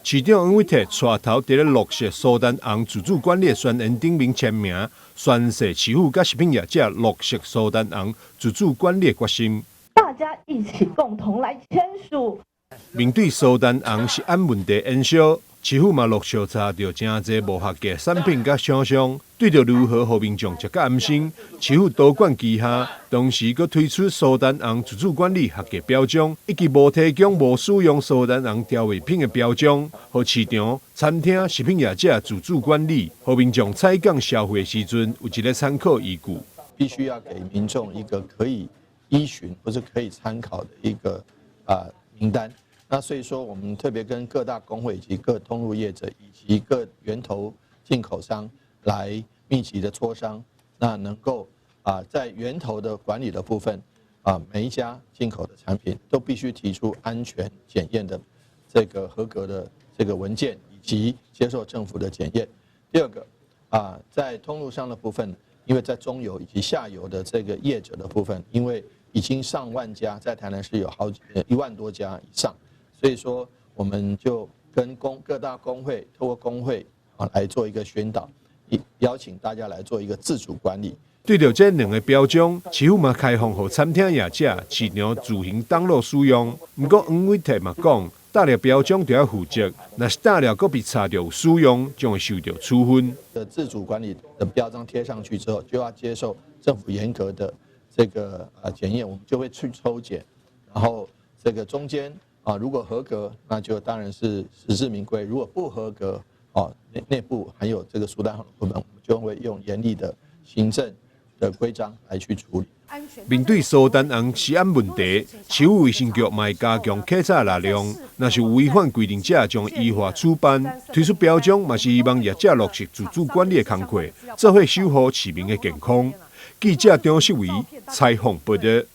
市長黃偉哲帶頭佇咧落實蘇丹紅自主管理宣言頂面簽名，宣示市府佮食品業者落實蘇丹紅自主管理決心。大家一起共同來簽署。面對蘇丹紅食安問題延燒，市府嘛陸續查著誠濟無合格產品佮廠商，對著如何予民眾食較安心，市府多管齊下，同時閣推出蘇丹紅自主管理合格標章，以及無提供無使用蘇丹紅調味品的標章，予市場、餐廳、食品業者自主管理，予民眾採購消費時陣有一个參考依據。必須要給民眾一個可以依循或者可以參考的一個名單。那所以說，我們特別跟各大公會以及各通路業者以及各源頭進口商來密集的磋商，那能夠在源頭的管理的部分每一家進口的產品都必須提出安全檢驗的這個合格的這個文件，以及接受政府的檢驗。第二個在通路商的部分，因為在中游以及下游的這個業者的部分，因為已經上萬家，在台南市有好幾1萬多家以上。所以說，我們就跟各大公會，透過公會來做一個宣導，邀請大家來做一個自主管理。對著這兩個標章，市府嘛開放予餐廳業者市場自行登錄使用。毋過黃偉哲嘛講，貼了標章就愛負責，若是貼了閣被查著有使用，將會受著處分。的自主管理的標章貼上去之後，就要接受政府嚴格的這個檢驗，我們就會去抽檢，然後這個中間如果合格，那就當然是實至名歸；如果不合格，哦，內部含有這個蘇丹紅的部分，我們就會用嚴厲的行政的規章來去處理。面對蘇丹紅食安問題，市府衛生局嘛會加強稽查力量，若是有違反規定者，將依法處辦。推出標章嘛是希望業者落實自主管理的工課，做伙守護市民的健康。記者張世維採訪報導。